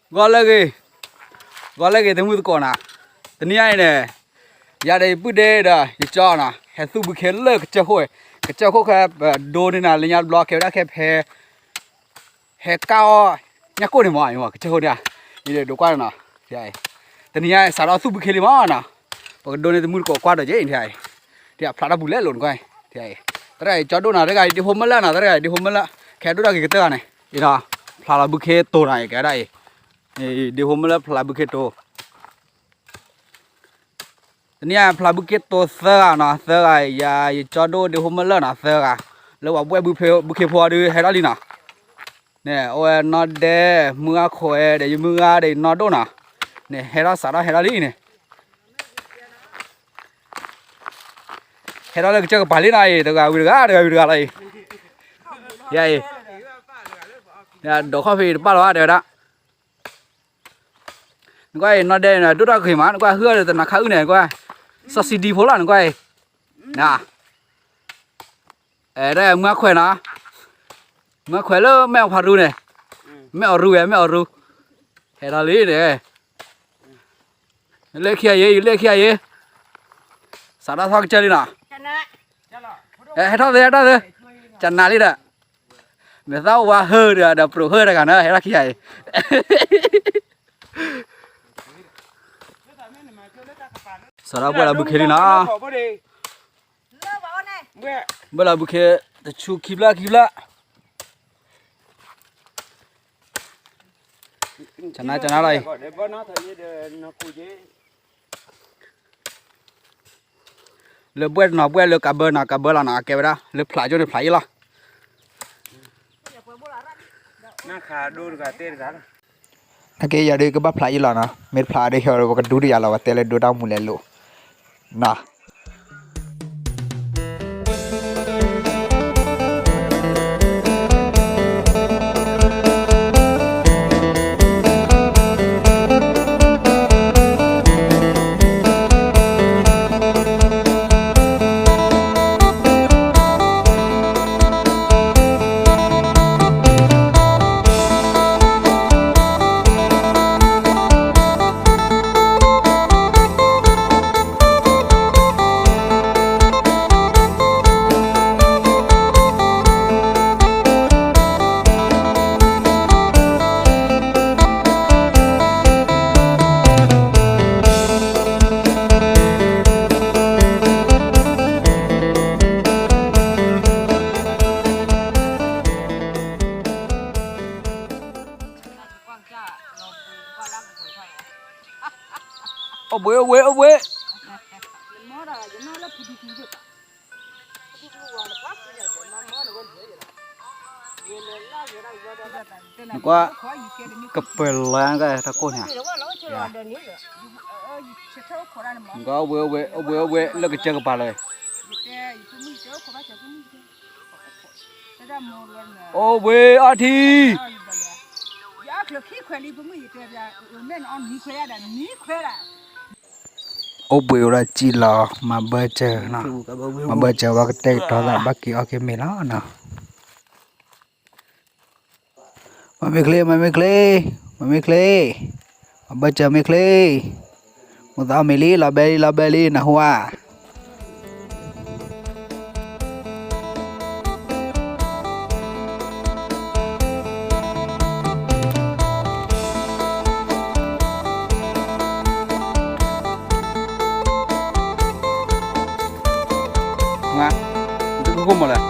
ဂီၤလၢအဂ့ၤ, ဂီၤလၢအဂ့ၤ သုမုၢ်သကိးနီၤ, တနံၤညါအံၤန့ၣ် ယၤဒီးယပုၢ်ဒ့ဒီးယကၠီနီၤ ဟဲသူၣ်ဘုခ့လၢကစၢၢ်ခိၣ်, ကစၢၢ်ခိၣ်ခဲ ပဒိန့ၢ်နၤလၢညါတဘျီ ကဲဝဲဒၣ်ခဲဖဲ ဟဲကၢ်အီၣ်ညၣ်ကိၣ်န့ၣ်မး ကစၢၢ်ခိၣ်န့ၣ်, ယဒိးကွၢ်နီၤ, တနံၤညါစးထီၣ်သူၣ်ဘုခ့လံမးနီၤ, ပကဒိန့ၢ်သုမုၢ်သကိးကွၢ်ဒီးက့ၤ, ဖျါထီၣ်ဘူးလဲၣ်လိၤနကွၢ်, တဂၤအံၤကၠီဒိၣ်နီၤ တဂၤအံၤဒ့ဖိမ့ၢ်လၢနီၤ တဂၤအံၤဒ့ဖိမ့ၢ်လၢ, ခဲဒိၣ်ထီၣ်က့ၤကတၢၢ်ဂၤန့ၣ်, အံၤဒီး ဖျါလီၤဘုခ့တိၤနီၤ ကဲဝဲဒၣ်အံၤ, ဒ့ဖိမ့ၢ်လၢဖျါဘုခ့တိၤ တနံၤညါဖျါဘုခ့တိၤသၢဂၤနီၤ, သၢဂၤ ယၤယကၠီဒိၣ်ဒ့ဖိမ့ၢ်လၢနီၤ သၢဂၤ, လၢပှၤဘှဲၣ်ဘုခ့ဖိအီၤဒုးဟဲထီၣ်လံနီၤ, န့ၣ် အိၣ်ဝဲနီၢ်ဒဲ မုၢ်ဂၢ်ခွဲးဒီးယမုၢ်ဂၢ်ဒီးယနီၢ်ဒိၣ်နီၤ, န့ၣ် ဟဲထီၣ်စးထီၣ်ဟဲထီၣ်လံန့ၣ်, ဟဲထီၣ်လၢကစၢၢ်ကပၤလံနီၤအံၤ တဂၤဝံၤတဂၤ တဂၤဝံၤတဂၤလီၤအံၤ, ယၤအံၤ, ဒိးခီၣ်ဖံးတပၢ်လီၤဘၣ်တဲဝဲဒၣ် နကွၢ်အံၤ နီၢ်ဒဲန့ၣ် ဒိၣ်ထီၣ်ဂ့ၤမး နကွၢ် ဟုၣ်အီၤဒီးတနၤခါအုၣ်န့ၣ် နကွၢ်, စီၤစံဒံဖိလီၤ နကွၢ်အံၤ, န, အဲၣ်ဒၣ်မုၢ်ခွဲးနီၤ, မုၢ်ခွဲးလၢမဲၢ်အီၤဖးရူန့ၣ်, မဲၢ်အီၤရူဝဲ မဲၢ်အီၤရူ, ဟဲထီၣ်လံန့ၣ်, လဲၣ်ခံဂၤယ့ လဲၣ်ခံဂၤယ့, စးထီၣ်ထီၣ်ကစၢၢ်လံနီၤ, ဟဲထီၣ်သ့ ဟဲထီၣ်သ့, ကနၤလံဒီး မ့ၢ်သးအိၣ်ဝါဟၢဒီး ဒီးပြိးဟၢတဂၤနီၤ ဟဲထီၣ်ခံဂၤအံၤ, စးထီၣ်ဘှဲၣ်လီၤဘုခ့လံနီၤ, ဘှဲၣ်လီၤဘုခ့ တဆူခံဖျၢၣ်ခံဖျၢၣ်, ကနၤကနၤလီၤအံၤ လၢဘှဲၣ်တနီၤဘှဲၣ် လၢကးဘၢနီၤကးဘၢလီၤနီၤ အကဲဝဲဒၣ် လၢဖျးကၠိန့ၣ်ဖျးအံၤလီၤ, နကဲယၤဒုးကဘၣ်ဖျးအံၤလီၤနီၤ မ့ၢ်တဖျးဒုးဟဲဝဲကဒူတယၤလီၤ ပှၤတဲလၢဒိတၢ်မူလဲၤလိာ်နီၤ အိၣ်ဘှံး အိၣ်ဘှံး အိၣ်ဘှံး နကွၢ် ကပၢၤလီၤကတၢၢ်ကိၣ်န့ၣ်, နကွၢ် အိၣ်ဘှံး အိၣ်ဘှံး အိၣ်ဘှံး လၢကစၢၢ်ကပၤလီၤ, အိၣ်ဘှံးအီထံ အိၣ်ဘှံးဝဲဒၣ်စံၣ်လီၤ မၤဘၢၣ်စၢၤ, မၤဘၢၣ်စၢၤဝဲကတဲာ်ကတီၤသး ဘၣ်က့ၤအီၣ်က့ၤမ့ၤလီၤနီၤ, မၤမ့ၢ်ချ့ မၤမ့ၢ်ချ့ မၤမ့ၢ်ချ့, မၤဘၢၣ်စၢၤမ့ၢ်ချ့, မိၢ်သးအီၣ်မ့ၤလံ လီၤဘဲလံ လီၤဘဲလံ နၢ်ဟူဧါ မၤ, တကခိၣ်မီၤလဲၣ်, မ့ၢ်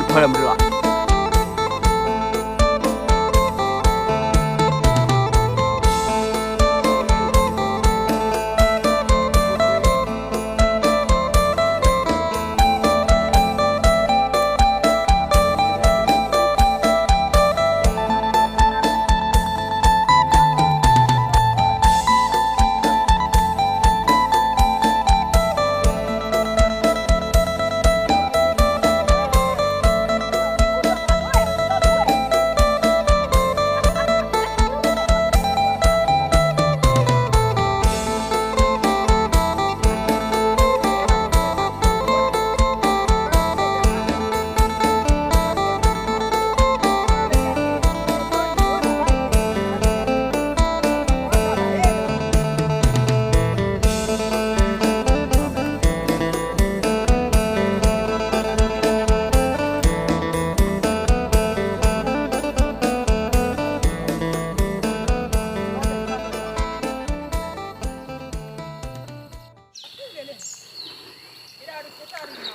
နဖၢလၢမနုၤလီၤ.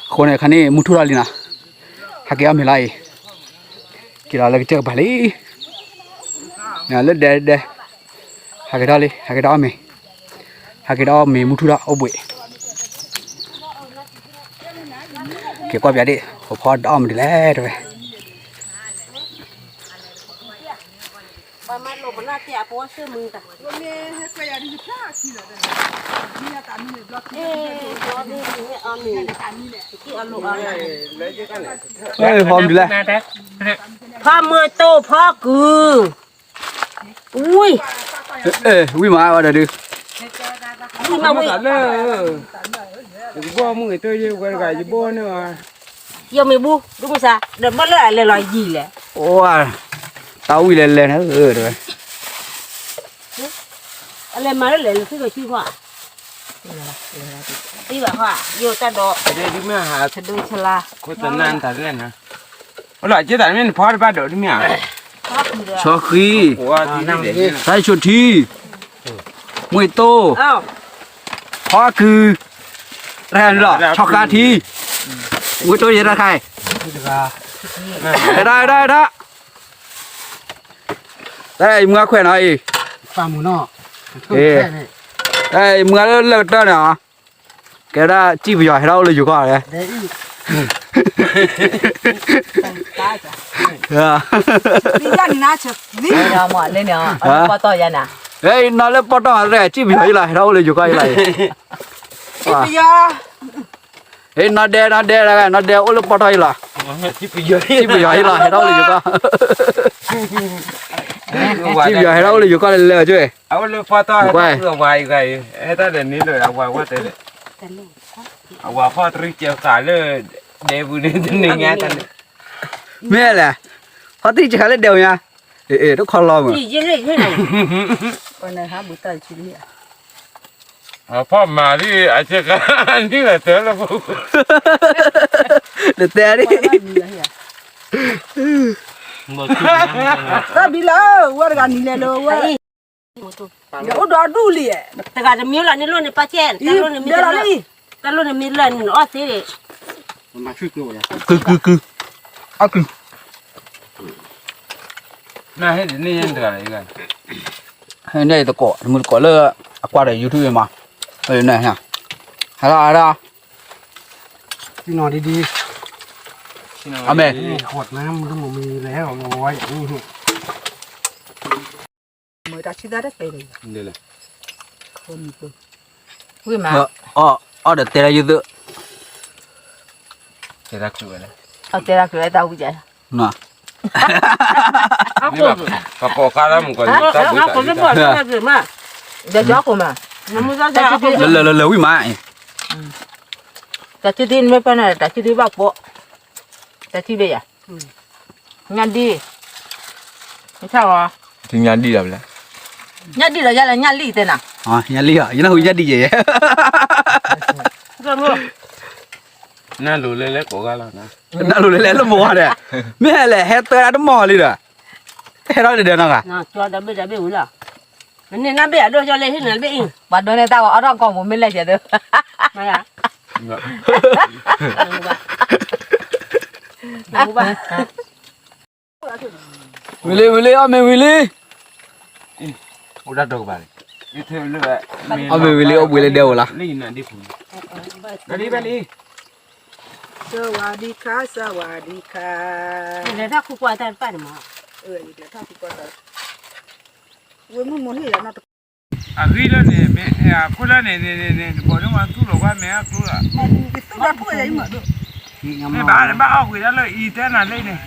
အဃိန့ၣ် ခါန့ၣ် မုၢ်ထူၣ်ထီၣ်လံနီၤ, ဟးက့ၤအီၣ်မ့ၤလီၤအံၤ, က့ၤလီၤလၢကစၢၢ်ကပၤလံ, လၢဒဲဒဲ, ဟးက့ၤထီၣ်လံ ဟးက့ၤထီၣ်အီၣ်မ့ၤ, ဟးက့ၤထီၣ်အီၣ်မ့ၤမုၢ်ထူၣ်ထီၣ်အိၣ်ဘှံး, က့ၤကွၢ်ပၠးဒံး ဟိးဖီတအီၣ်မနုၤလဲၣ်တဲဝဲ ဟီမနုၤလဲၣ်, ဖီမုၢ်တိၢ်ဖီကုၢ်, ဝံၣ်, ဝံၣ်မးဝံၣ်, ယဘီမုၢ်ဂ့ၤတၢ်ယဲဝဲတဂၤ ယဘီန့ၣ်, ယမ့ၢ်ဘူ ဒ်မုၢ်ဆါ ဒီးဘၣ်လၢအလဲၤလီၤယံာ်လဲၣ်, အိၣ်, တၢ်ဝံၣ်လဲၤလဲၤန့ၣ်, အလဲၤမၤလၢလဲၤလၢထံၣ်ကဆံဖီ, သံဘၣ်ဖီ, ယိၤတၢ်ဒီး, ဒ်မ့ၢ်ဟး, ဆဒိဆလါ, ခိၣ်တနၢ်တၢ်လဲၣ်နၤ, အိၣ်လီၤ က့တၢ်မ့ၢ်နဖီတဘၣ်ဒိးဒ်မ့ၢ်ဧါ, ဆီဃံ, တၢ်ဆိထံ, မွေၢ်တိၢ်, ဖီကုၢ်, တၢ်လီၤ ဆီဃါထံ, မွေၢ်တိၢ်ယဲတၢ်ခါအံၤ, တၢ်တၢ်တၢ်, တၢ်ယမုၢ်ခွဲးနီၤအံၤ, တၢ်ယမုၢ်လၢလၢကတၢၢ်န့ၣ်, ကဲဒၣ်စံၣ်ပယီၤဟဲထီၣ်အိၣ်လၢယိၤကီၢ်, နီၢ်လၢပီၣ်တီၢ်မးသ့ၣ်န့ၣ်, ပီၣ်တီၢ်ယါနၤ, နီၢ်လၢပီၣ်တီၢ်မးသ့ၣ် စံၣ်ပယီၤယလီၤ ဟဲထီၣ်အိၣ်လၢယိၤကီၢ်ယလီၤ, နီၢ်ဒဲ နီၢ်ဒဲ နီၢ်ဒဲအိၣ်လၢပီၣ်တီၢ်ယလီၤ, စံၣ်ပယီၤယလီၤ ဟဲထီၣ်အိၣ်လၢယိၤကီၢ်, စံၣ်ပယီၤဟဲထီၣ်အိၣ်လၢယိၤကီၢ်လၢလၢကၠိ, အဝဲလၢပီၣ်တီၢ်ဟဲထီၣ်ဝဲအံၤ, ဟဲထီၣ်ဒီးန့ၣ်လၢအဝဲဝဲတဲ, အဝဲဖီၣ်တရံးကဲဃာ်လၢဒဲပူၤန့ၣ်တနံၤညါတၢ်န့ၣ်, မ့ၢ်လဲၣ်, ဖီၣ်တရံးကဲဃာ်လၢဒဲပူၤညါ, အ့ အ့ တခီလီၤမး, ဖီၣ်မၤလံ အဆ့ကၤနံၣ်လီၤတၢ်လၢပူၤ, တတဲဒ် တၢ်ဘံလၢ ဝဲတဂၤနံၤလဲၤလၢဝဲ, အိၣ်ဒီးဒူၣ်လံ, တဂၤတမံၤလီၤန့ၣ်လိၣ်န့ၣ်ပၢ်ကဲ, တၢ်လိၣ်န့ၣ်မ့ၢ်လၢ, တၢ်လိၣ်န့ၣ်မ့ၢ်လၢန့ၣ်အီၣ်သ့, ကု ကု ကု, အကု, နဟဲန့ၣ်တဂၤလီၤ, ဟဲန့ၣ်တကိး တမုၢ်တကိးလၢ အကွၢ်ဒီး YouTube မး, ဟဲ, ဟဲလီၤ, ဟဲလီၤ, အမဲ, ဝံၣ်မး, အီၣ်ဒီးတဲလၢယုၢ်သုး, တဲတၢ်ခုၣ်ဝဲ, အတဲတၢ်ခုၣ်ဝဲတၢ်ဝံၣ်ယါ, ပကိးခါလၢမုၢ်ကီး, ဒီးကီကိးမး, လၢလၢလၢဝံၣ်မး, တၢ်ထံၣ်ဒ်နမ့ၢ်ပၢၢ်နၤ တၢ်ထံၣ်ဒ်ဘၣ်ပိာ်, တၢ်ထံၣ်ဘၣ်ယၤ, ညၣ်ဒံၣ်, မ့ၢ်ဆၣ်ဝါ, ထံၣ်ညၣ်ဒံၣ်လီၤ, ညၣ်ဒံၣ်လီၤယၤလၢညၣ်လံၣ်တဲနၤ, ညၣ်လံၣ်, ယနၢ်ဟူညၣ်ဒံၣ်ယဲယဲ, နၢ်လိၤလဲၤလဲၤကိးဂၤလီၤ, နၢ်လိၤလဲၤလဲၤလၢမိၢ်ဝါဒီး, မ့ၢ်ဟဲလဲၣ် ဟဲတၢ်တမီၢ်လံဒီး, ဟဲထီၣ်တဒဲးနီတဂၤ, နဘ့ၣ်ဒဘ့ၣ်ဝံၤလီၤ, နန့ၢ်နဘ့ၣ်အဒိၣ်ကၠီလဲၣ်ဟ့ၣ်နဘ့ၣ်အံၤ, ပှၤဒိးန့ၢ်တၢ်ဂီၤအီၣ်ထီၣ်ကီၢ်ပူၤမ့ၢ်လဲၣ်ကဲသၢ, ဝံၤလံ ဝံၤလံ အီၣ်မ့ၤဝံၤလံ, အီၣ်မ့ၤဝံၤလံ အိၣ်ဘှံးလၢဒဲအိၣ်လီၤ, စဝၤဒံခါ စဝၤဒံခါ, လဲၤထီၣ်ခူပှၢ်တၢ်တပၣ်န့ၣ်မး, ဝဲမုၢ်မုၢ်ဟ့ၣ်ယၤနီတ အဂံၢ်လၢန့ၣ် မ့ၢ်အဖိလၢန့ၣ်န့ၣ်န့ၣ်န့ၣ် တဘီဒိၣ်မးသူၣ်လီၤကွၢ်မဲာ်အကျိလီၤ, မ့ၢ်ဘၣ်တဘၣ်အီၣ်ကွံာ်တၢ်လၢအံၤတဲနၤလၢန့ၣ်,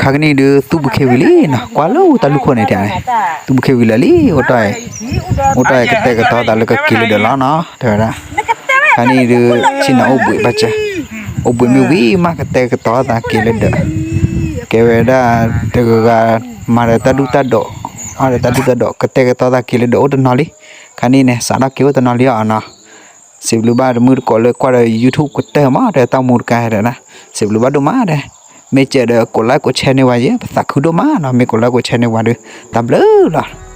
ခါကနံၣ်အံၤဒုး သူၣ်ဘုခ့ဝံၤလံနီၤ, ကွၢ်လၢတၢ်လူၢ်ခိၣ်န့ၣ်တဲ, သူၣ်ဘုခ့ဝံၤလၢာ်လံ, အိၣ်တ့ၢ်, အိၣ်တ့ၢ်ကတဲာ်ကတီၤသးလၢကက့ၤလၢဒၢးလီၤနီၤ တဲဝဲဒၣ်, ခါန့ၣ်အံၤဒုး ဆ့ၣ်နီၤအိၣ်ဘှံးဘၣ်စၢၤ, အိၣ်ဘှံးမ့ၢ်ဝံၤမးကတဲာ်ကတီၤသးက့ၤလၢဒၢး, ကဲဝဲဒၣ်တဂၤဂၤ မၤဒီးတၢ်ဒူၣ်တၢ်ဒိး, အီၣ်ဒီးတၢ်ဒူၣ်တၢ်ဒိး ကတဲာ်ကတီၤသးက့ၤလၢဒၢးအိၣ်တနီၤလံ, ခါန့ၣ်န့ၣ် စးထီၣ်က့ၤအိၣ်တနီၤလံအီၤနီၤ, စံးဘျုးဘၣ်တမုၢ်တကိးလၢကွၢ်ဒီး YouTube ကတၢၢ်မး တဲတၢ်မူတကါတဲဒၣ်, စံးဘျုးဘၣ်ဒိၣ်မးတဲ, မ့ၢ်စဲးဒီး ကိးlike ကိးshareန့ၢ်ဝဲယဲ ပသးခုဒိၣ်မးနီၤ, မ့ၢ်ကိးlike ကိးshareန့ၢ်ဝဲဒုး တၢ်ဘျုးလီၤ.